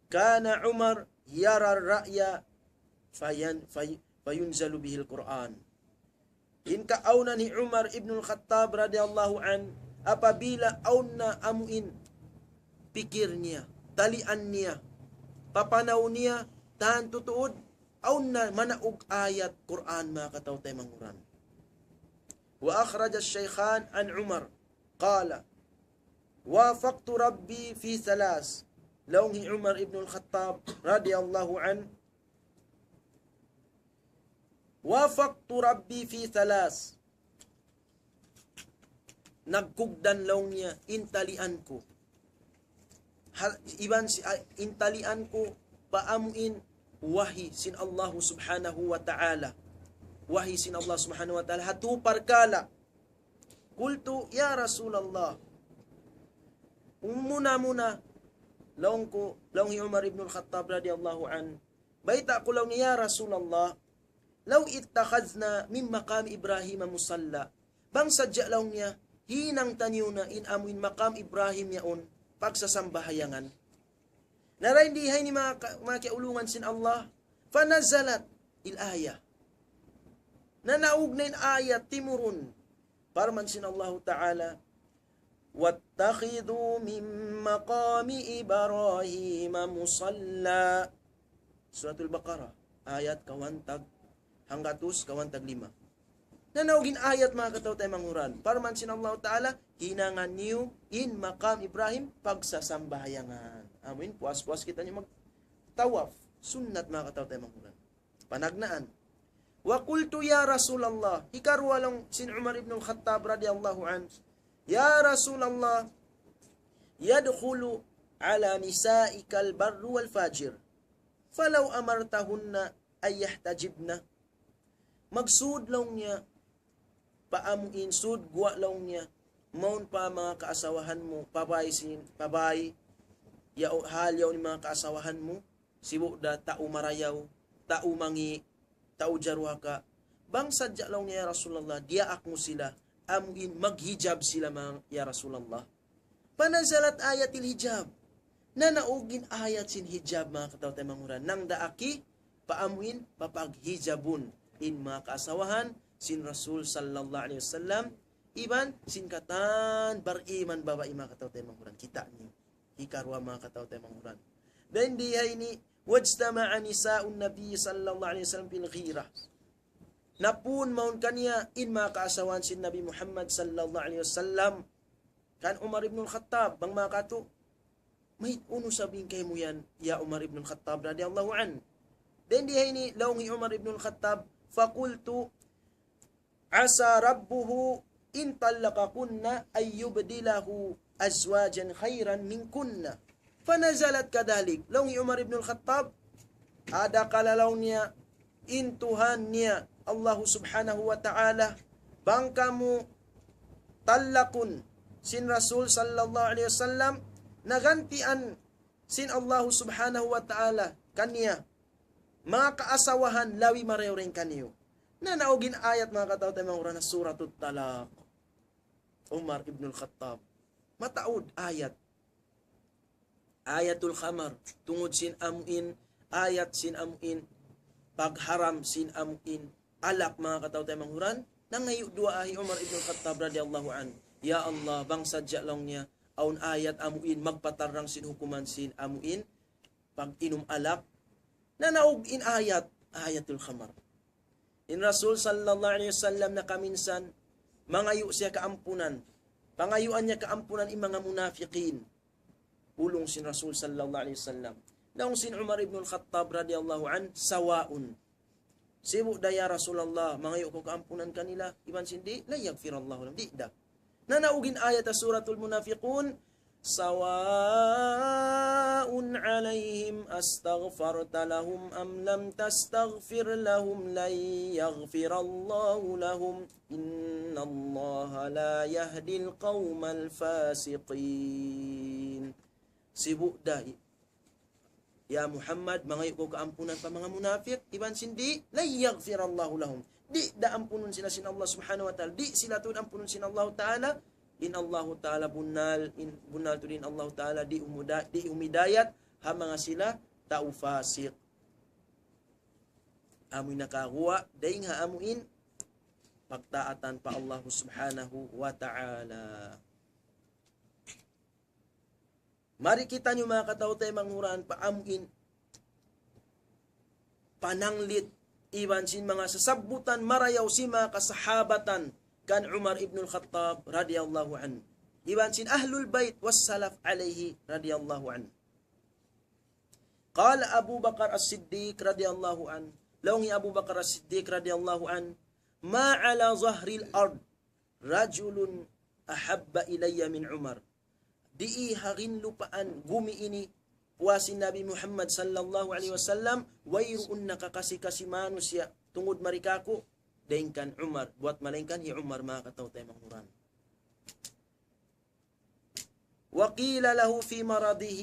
كان عمر يرى الرأي فين-، في-، فينزل به القرآن. In kaawnan hi Umar ibn al-Khattab radiyallahu anhu, apabila awn na amu in pikil niya, talian niya, papanaw niya, tantu tuud, awn na manaug ayat Qur'an manga kataw-taymanghuran. وأخرج الشيخان عن عمر قال: وافقت ربي في ثلاث. Laung hi Umar ibn al-Khattab radiyallahu anhu, وافقت ربي في ثلاث. Nagkugdan laung niya in talian ku. Ha-, iban si, ah, in talian ku pa amu in wahi sin Allah subhanahu wa ta'ala. Wahi sin Allah subhanahu wa ta'ala. Ha tū parkala'. قلت: يا رسول الله. Muna-muna, laung ku, laung hi Umar ibn al-Khattab radiyallahu anhu, bayta' ku laung niya, "Ya Rasulullah, لو اتخذنا من مقام إبراهيم مصلى." Bang sadja laung niya, hinang taniyu na in amu in maqam Ibrahim yaun pagsasambahayangan. Na dayn di ha ini manga ka-, manga kiyaulungan sin Allah, فنزلت الآية. Nanaug na in ayat timurun. Parman sin Allahu Ta'ala, واتخذوا من مقام إبراهيم مصلى. Suratul Baqarah, ayat kawhaan tag hanggatus kawhaan tag lima. Nanaug in ayat manga kataw-taymanghuran. Parman sin Allahu Ta'ala, hinangan niyu in maqam Ibrahim pagsasambahayangan. Amu in, puas-puas kitaniyu magtawaf. Sunnat manga kataw-taymanghuran. Panagnaan. وقلت: يا رسول الله. Hikaruwa laung sin Umar ibn al-Khattab radiyallahu anhu, "يا رسول الله، يدخل على نسائك البر والفاجر، فلو أمرتهن أن يحتجبن." Magsud laung niya, pa amu in sud guwa' laung niya, mawn pa manga kaasawahan mu, pa bāy sin, pa bāy, ya, hal yaun in manga kaasawahan mu, sibu' da tau marayaw, tau mangi', tau jaruhaka. Bang sadja laung niya, "Ya Rasulullah, diyaak mu sila, amu in maghijab sila manga, ya Rasulullah." فنزلت آية الحجاب. Nanaug in ayat sin hijab manga kataw-taymanghuran. Nang daaki, pa amu in, papaghijabun in manga kaasawahan sin Rasul sallallahu alayhi wasallam, iban sin katan bariman babai manga kataw-taymanghuran. Kita' niyu. Hikaruwa manga kataw-taymanghuran. Dayn di ha ini, واجتمع نساء النبي صلى الله عليه وسلم في الغيرة. Napun mawn kaniya in manga kaasawahan sin Nabi Muhammad sallallahu alayhi wasallam. Kan Umar ibn al-Khattab, bang manga katu', mayta' unu sabab in kaymu yan, ya Umar ibn al-Khattab radiyallahu anhu. Dayn di ha ini, laung hi Umar ibn al-Khattab, فقلت: عسى ربه إن طلقكن أن يبدله أزواجا خيرا منكن. فنزلت كذلك. Laung hi Umar ibn al-Khattab, adakala laung niya, in Tuhan niya, Allah subhanahu wa ta'ala, bang kamu talakun sin Rasul sallallahu alayhi wasallam, nagantian sin Allah subhanahu wa ta'ala kaniya manga kaasawahan labi marayaw dayn kaniyu. Nanaug in ayat, manga kataw-taymanghuran, ha Suratut Talaq. Umar ibn al-Khattab. Mataud ayat. Ayatul khamar. Tungud sin amuin, ayat sin amuin, pagharam sin amuin alak, manga kataw-taymanghuran. Nangayu' duwaa hi Umar ibn al-Khattab radiyallahu anhu. Ya Allah, bang sadja laung niya, awn ayat amuin, magpatarrang sin hukuman sin amuin pag-inum alak. Nanaug in ayat, ayatul khamar. In Rasul sallallahu alayhi wasallam nakaminsan, mangayu' siya kaampunan. Pangayuan niya kaampunan in manga munafiqin. Laung sin Rasul sallallahu alayhi wasallam. Laung sin Umar ibn al-Khattab radiyallahu anhu, sawaun. Sibu' da ya Rasulullah, mangayu' kaw kaampunan kanila, iban sin di', لن يغفر الله لهم. Di' da. Nanaug in ayat ha Suratul Munafiqun, سواء عليهم أستغفرت لهم أم لم تستغفر لهم لن يغفر الله لهم إن الله لا يهدي القوم الفاسقين. Sibu' da, ya Muhammad, mangayu' kaw kaampunan pa manga munafik, iban sin di', لن يغفر الله لهم. Di' da ampunun sila sin Allah subhanahu wa ta'ala. Di' sila tuud ampunun sin Allah ta'ala. In Allah ta'ala bunnal, in, bunnal tuud in Allah ta'ala di' humuda-, di' humidayat ha manga sila tau fasik. Amuin nakaguwa', dayn ha amuin pagtaatan pa Allah subhanahu wa ta'ala. Mari kitaniyu, manga kataw-taymanghuran, pa amuin pananglit iban sin manga sasabbutan marayaw sin manga kasahabatan kan Umar ibn al-Khattab radiyallahu anhu. Iban sin Ahlul Bayt was Salaf alayhi radiyallahu anhu. قال أبو بكر الصديق رضي الله عنه. Laung hi Abu Bakar As-Siddiq radiyallahu anhu, ما على ظهر الأرض رجل أحب إلي من عمر. Di' ha ginlupaan gumi ini, puas sin Nabi Muhammad sallallahu alayhi wasallam, wayruun nakakasi-kasi manusiya' tungud mari kāku', dayn kan Umar, buwat malaingkan hi Umar, manga kataw-taymanghuran. وقيل له في مرضه.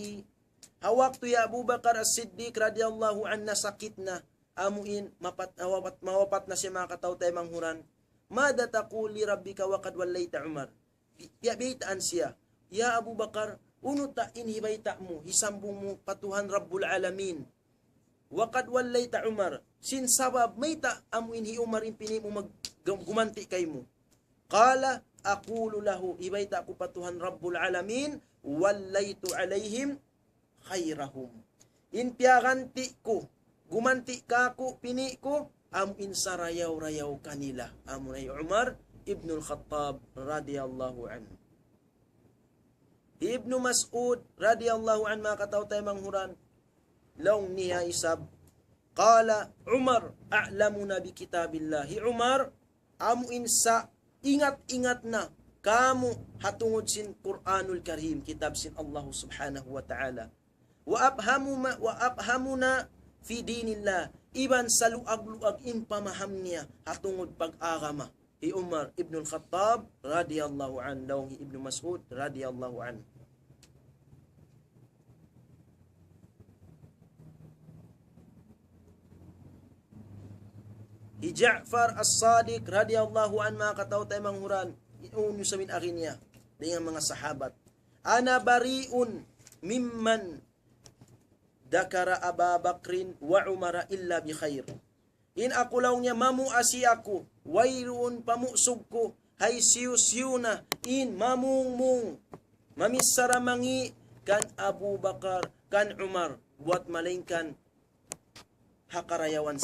Ha waktu hi Abu Bakar As-Siddiq radiyallahu anhu nasakit na, amuin mapat-, mawapat, mawapat na siya, manga kataw-taymanghuran. ماذا تقول لربك وقد وليت عمر؟ Bi-, biya' baytaan siya, "Ya Abu Bakar, unu ta in hibayta' mu, hisambung mu pa Tuhan Rabbul Alamin? وقد وليت عمر, sin sabab mayta' amuin hi Umar in pini' mu mag-, gum-, gumanti' kaymu?" قال: أقول له, hibayta' ku pa Tuhan Rabbul Alamin, وليت عليهم خيرهم. In piyaganti' ku, gumanti' kāku', pini' ku, amu in sarayaw-rayaw kanila. Amu na hi Umar ibnul Khattab radiyallahu anhu. Ibnu Mas'ud radiyallahu anhu, manga kataw-taymanghuran, laung niya isab, قال عمر أعلمنا بكتاب الله. Hi Umar, amu in sa ingat-ingat na kāmu' ha tungud sin Qur'anul Karim, kitab sin Allah Subhanahu wa Ta'ala. وأفهم ما، وأفهمنا في دين الله. Iban saluag-luag in pamaham niya ha tungud pag-agama. Hi Umar ibnul Khattab radiyallahu anhu, laung hi Ibnu Mas'ud radiyallahu anhu. Hi Ja'far As-Sadiq radiyallahu anhu, manga kataw-taymanghuran, unu isab in agi niya dayn ha manga sahabat. أنا بريء ممن ذكر أبا بكر وعمر إلا بخير. In aku, laung niya, mamuasi aku, wayruun pamusug ku, hisiyu-siyu na in mamungmung, mamichara mangi' kan Abu Bakar, kan Umar, buwat malaingkan ha karayawan